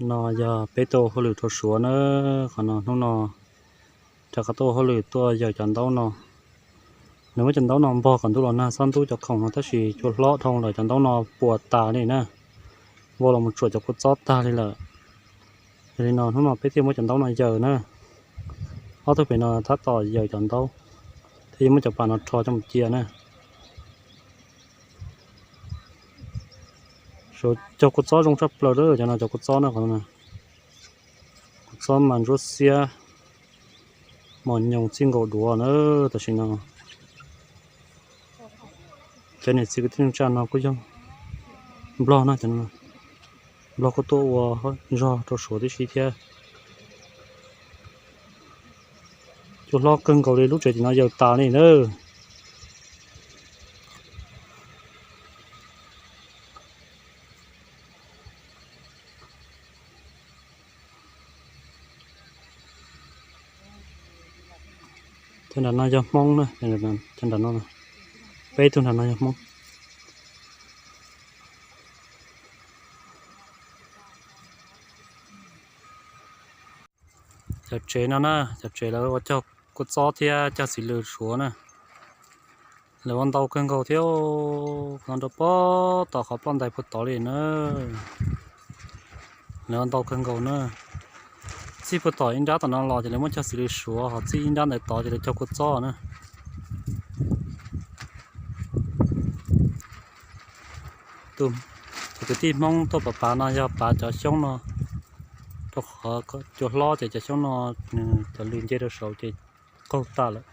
No yog peb tuaj ua hauj lwm rau Suav na. Qhov no hnub no rov qab tuaj ua hauj lwm tuaj yawm cov ntaub no. Nws muab cov ntaub no npog kom ntub los nag xob ntub cov khoom no tab sis cua hlob dhau lawm cov ntaub no puas tas li na. Vau los mus tsuam cov kua txob tag li lawm. Yog li no hnub no peb thiaj muab cov ntaub no yawm na. Ob tug pem no tab tom yawm cov ntaub thiab yuav muab cov pas no rho coj mus cia na. Suav cog kua txob zoo tshaj plaws lawm cov no, cov kua txob na, qhov no na. Kua txob mas ntsuab xiab, mos nyoos txij nkaus duav na. Tam sim no cov niam txiv kwv tij neej tsa no kuj yog Nplog na, cov no Nplog kuj tuaj ua zog rau Suav tib si thiab. Cua hlob kawg nkaus li, lub tsev tim no yawm tas li na. Cov nram no yog Hmoob na, cov nram no, peb tug nram no yog Hmoob. Cov tsev no na, cov tsev lawv ua cog kua txob thiab cog txiv lws Suav na. Lawv ua ntau kawg nkaus thiab, no rau pem tom qhov ploj ntais puag tod li na. Lawv ua ntau kawg nkaus na. Txij puag tom ib nrab tom no los ces lawv muab cog txiv lws Suav, ho txij ib nrab ntawd tod ces lawv cog kua txob na. Tus kwv tij Hmoob tuaj pav pav no yog pav cov xyoob no, rau qhov cua hlob ces cov xyoob no nws cov lws nce rau saud ces qaug tas lawm.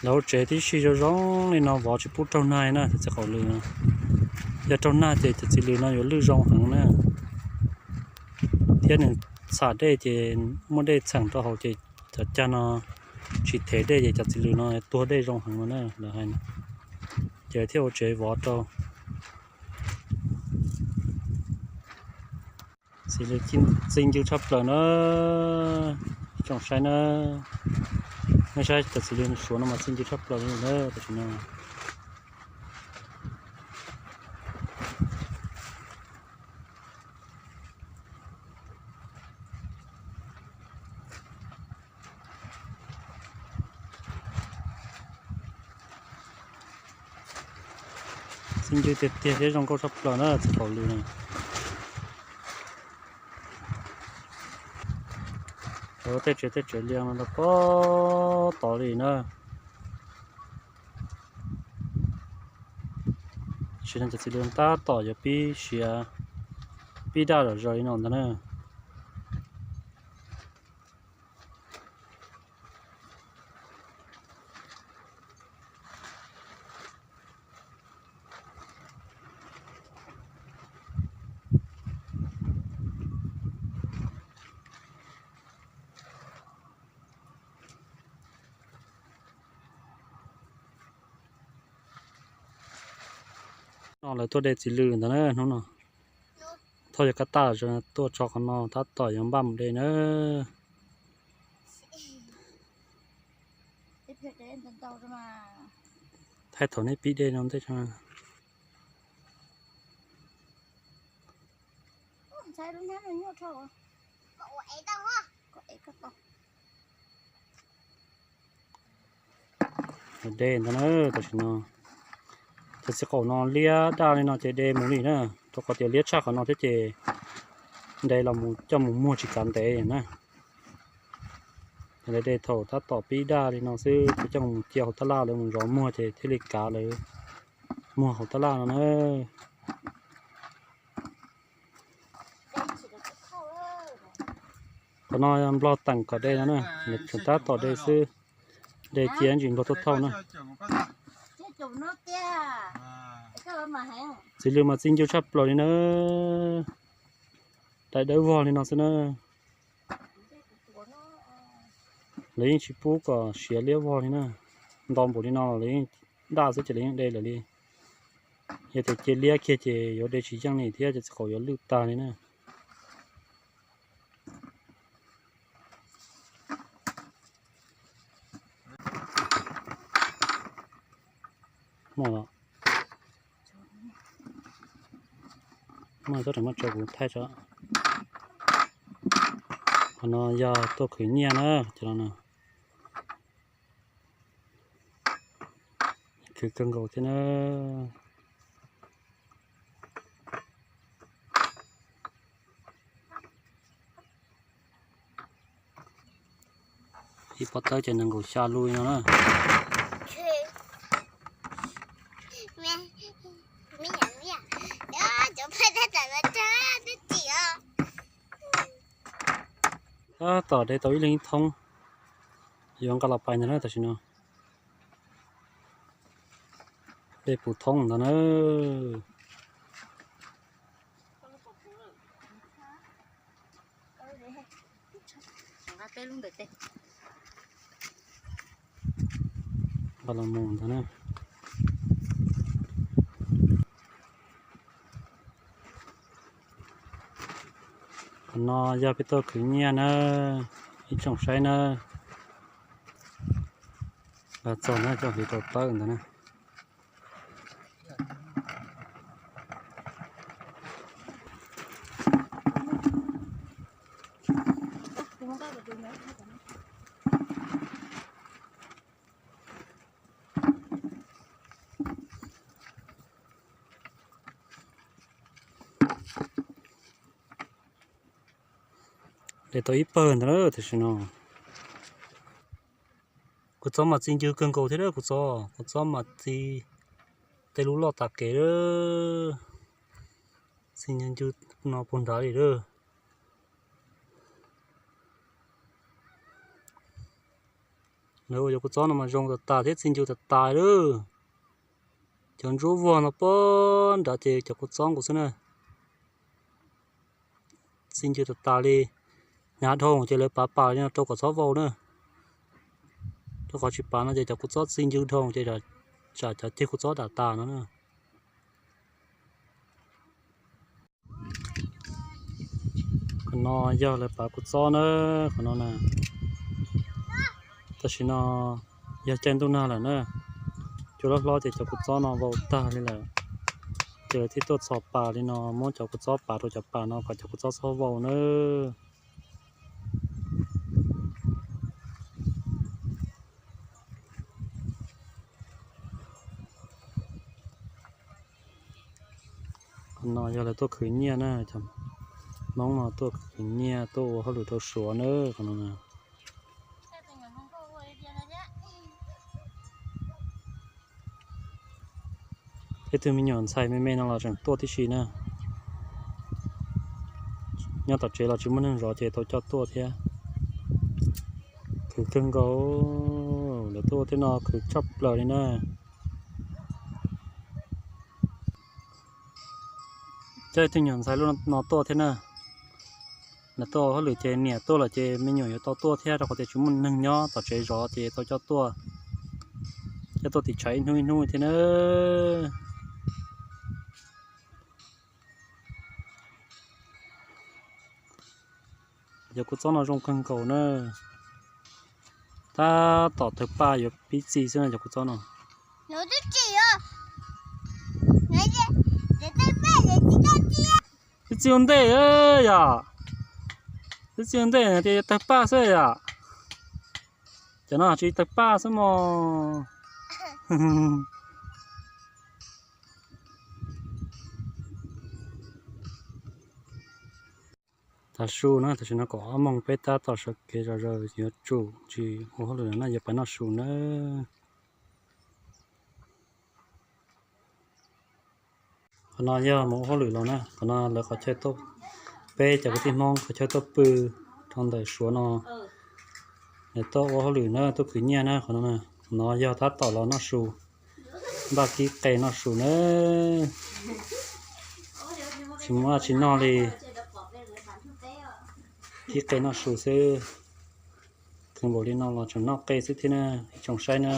Lawv ua tsev tib si zoo zoo li no vov tsis pub raug nag na, cov txiv qaum lws. Yog raug nag ces cov txiv lws no yuav lwj zoo heev na. Thiab nws txham dej ces muaj dej txheem rau hauv ces cov cag no tsis thev dej ces cov txiv lws no tuag dej zoo heev no na lawv hais. Ces thiaj ua tsev vov rau. Txiv lws txi ncw tshaj plaws na. Tsoom saib na, nej saib cov txiv lws Suav no mas txi ncw tshaj plaws li na, tam sim no. Txi ncw tiag tiag thiab zoo nkauj tshaj plaws na txiv qaum lws. Tej tsev tej tsev liaj no rau pem tod li na. Tam sim no cov txiv lws tab tom yuav pib siav, pib daj zom zaws li no ntag na. No lawv tuaj de txiv lws ntawd na hnub no. Thauj yog kab taj tuaj tso qhov no tab tom yuav npaj mus de na. Thaij thaum nej pib de no ntej. De ntag na, tam sim no cov txiv qaum no liab daj li no ces de mus li na, rau qhov tias liab tshaj qhov no thiab ces de los coj mus muag tsis kav ntev na. Lawv de thaum tab tom pib daj li no xwb, coj mus cia hauv tab laj lawv mus zov muag ces thiaj li kav lawv muag hauv tab laj no na. Qhov no Nplog teem kom de no na, lawv tseem tab tom de xwb, de cia ntsis Nplog tuaj thauj na. Txiv lws mas txi ncw tshaj plaws li na, daim dawb vog li no xwb na. Lawv yeej tsis pub kom siav liab vog li na, ntau npaum li no los lawv yeej daj xwb ces lawv yeej de lawm li. Yog tias cia liab kiag ces yuav de tsis yeej li thiab, cov txiv qaum yuav lwj tag li na. Muaj, muaj tsob tseem muaj tso kuv thaij tso. Qhov no yog tuaj khwv nyiaj na, cov no na. Khwv kawg nkaus thiab na. Ib pob tawb ces nees nkaum xya lub no na. Tab tom de tau ib leeg ib thoob, yuav nqa los pais ntag na tam sim no. Dej puv thoob ntag na. Nqa los mus ntag na. Qhov no yog peb tuaj khwv nyiaj na, ib tsoom saib na. Los txog na, coj hliv rau tawb ntag na. De tau ib pawg ntawd lawm tam sim no. Kua txob mas txi ncw kawg nkaus thiab, kua txob, kua txob mas txi tej lub loj tas kev lawm. Txi ncw ncw no puag nrad li lawm. Lawv ua cov kua txob no mas zoo tas tas thiab txi ncw tas tas lawm. Cov ntsuab vuag no puag nrad ces cov kua txob nkaus xwb na. Txi ncw tas tas li. Hnyav dhau ces lawv pav pas li no rau kom txhob vau na. Rau qhov tsis pav no ces cov kua txob txi ncw dhau ces tsam cov ceg kua txob dam tas no na. Qhov no yog lawv pav kua txob na, qhov no na. Tam sim no yog caij ntuj nag lawm na, cua loj hlob ces cov kua txob no vau tag li lawm. Ces lawv thiaj tuaj txhos pas li no, muab cov kua txob pav rau cov pas no kom cov kua txob txhob vau na. Qhov no yog lawv tuaj khwv nyiaj na, cov Hmoob no tuaj khwv nyiaj tuaj ua hauj lwm rau Suav na, qhov no na. Tej tug me nyuam ntxhais me me no los tseem tuaj tib si na. Nyob tom tsev los tsis muaj neeg zov ces tau coj tuaj thiab. Khwv kawg nkaus, lawv tuaj ua tej no khwv tshaj plaws li na. Coj ib tug nyuam ntxhais lub no tuaj thiab na. Lawv tuaj ua hauj lwm ces niam tuaj lawm ces me nyuam yuav tau tuaj thiab, rau qhov tias tsis muaj neeg nyob tom tsev zov ces tau coj tuaj, coj tuaj tiv tshav ib hnub ib hnub thiab na. Cov kua txob no zoo kawg nkaus na. Tab tom tawg paj yuav pib txi xwb na cov kua txob no. Twb txi ua ntej yom, twb txi ua ntej tias yuav tawg paj xwb yom. Cov no tsis tawg paj xwb mos. Tav su na, tam sim no kaum ob moos peb tab tom sawv kev zom zaws yuav tsum tsis ua hauj lwm no na, yuav pais noj su na. Qhov no yog mus ua hauj lwm los na, qhov no lawv qhov chaw tuaj, peb cov kwv tij Hmoob qhov chaw tuaj pw rau ntawm Suav no, lawv tuaj ua hauj lwm na, tuaj khwv nyiaj na, qhov no na, qhov no yog tab tom los noj su, npaj kib qe noj su na, tsis muaj dab tsi noj li, kib qe noj su xwb. Khwv npaum li no los tseem noj qe xwb thiab na, ib tsoom saib na.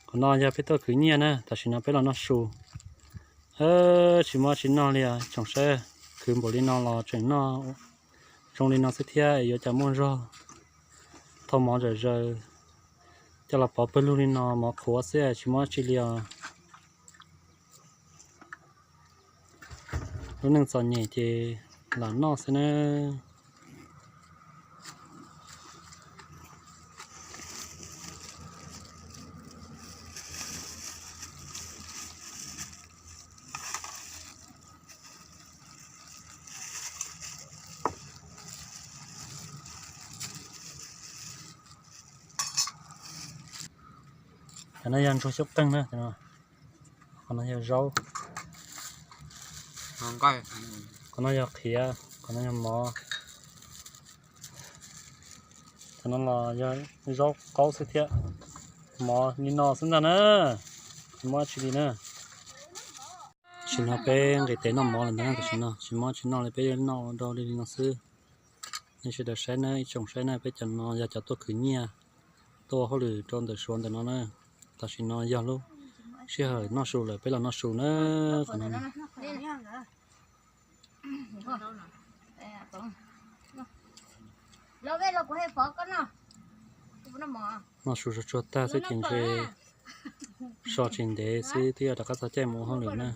Qhov no yog peb tuaj khwv nyiaj na, tam sim no peb los noj su. Tsis muaj dab tsi noj li os, ib tsoom saib, khwv npaum li no los tseem noj, Zoo li no xwb thiab yuav cas muaj zog. Thau mov zom zaws coj los pov pawg lug li no, mov qhuav xwb tsis muaj dab tsi li os. Lub neej txom nyem ces lam noj xwb na. Cov no yog ntsuag xyoob qeeg na. Qhov no yog zaub. Qhov no yog qhiav, qhov no yog mov. Cov no los yog zaub qaub xwb thiab. Mov li no xwb ntag na, tsis muaj dab tsi li na. Tam sim no peb nqis tes noj mov lawm ntag na, tam sim no tsis muaj dab tsi noj li, peb noj ua dau li li no xwb. Nej sawv daws saib na, ib tsoom saib na, peb cov no yog cov tuaj khwv nyiaj, tuaj ua hauj lwm rau ntawm Suav ntawm no na. Tam sim no yog lub sij hawm noj su lawm, peb los noj su na. Qhov no noj su tsuag tsuag tag xwb ces ntshe so tsis ntev xwb twb yuav rov qab txog caij mus ua hauj lwm na.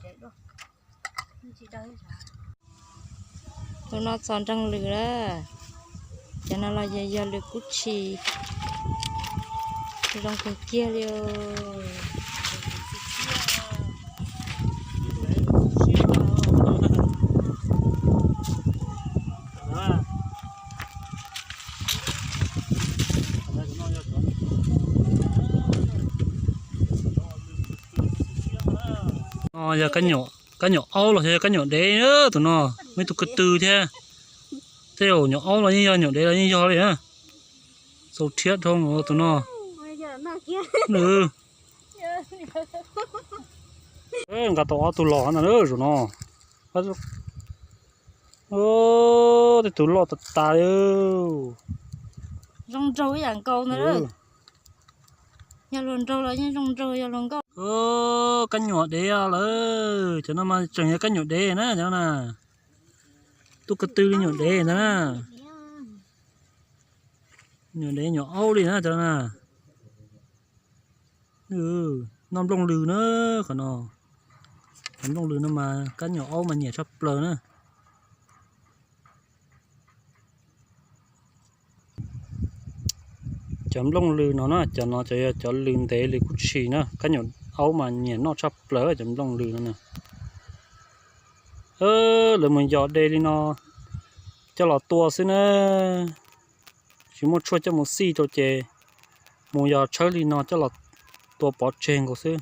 Tus no txog nroog lws lawm. Cov no los yog lws kub tshis, zoo kawg kiag li. Yog kab nyuam aub los yog kab nyuam dev tus no, muaj ib tug ko tw thiab. Tej zaum nyuam aub los yeej yog, nyuam dev los yeej yog li na. Txaus rhiab dhau tus no. Nws nqa tau ob tug los ntag zaum no. Tej tug loj tas tas li. Zoo nraug ib yam nkaus ntag. Yog luag nraug los yeej zoo nraug, yog luag nkauj. Kab nyuam dev lawm, cov no mas tseem yog kab nyuam dev na cov na. Tuaj ko tw li nyuam dev ntag na. Nyuam dev nyuam aub li na cov na. Noj nplooj lws na, qhov no. Cov nplooj lws no mas kab nyuam aub mas nyiam tshaj plaws na. Cov nplooj lws no na, cov no cov yog cov lws ntev lws kub tshis na, kab nyuam aub mas nyiam noj tshaj plaws cov nplooj lws no na. Lawv mus yos de li no coj los tua xwb na, tsis muaj tshuaj coj mus xij rau ces mus yos tshawb li no coj los tua pov tseg nkaus xwb.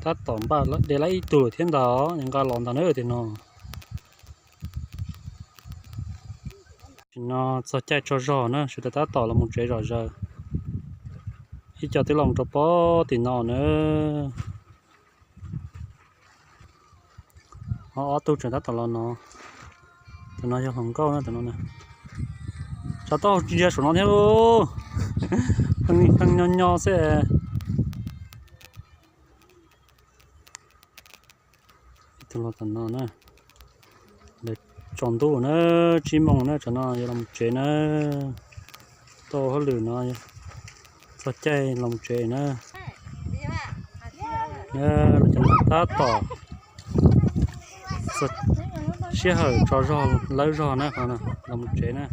Tab tom npaj de lab ib tug lawm thiab ntag, nqa los ntag na tej no. Tam sim no txog caij tsaug zog na, sawv daws tab tom los mus tsev zom zaws. Ib co twb los rau pem tim no na. Ho ob tug tseem tab tom los no. Tus no yog hluas nkauj na, tus no na. Tsov tau ntsia saum no thiab lauj. Heej nyo nyo xwb. Tus los tom no na. Lawv tsaus ntuj na, tsib moos na, tsam no yuav los tsev na. Tau hauj lwm no, txog caij los tsev na. Cov no tab tom sij hawm tsaug zog lawb zog na, los tsev na.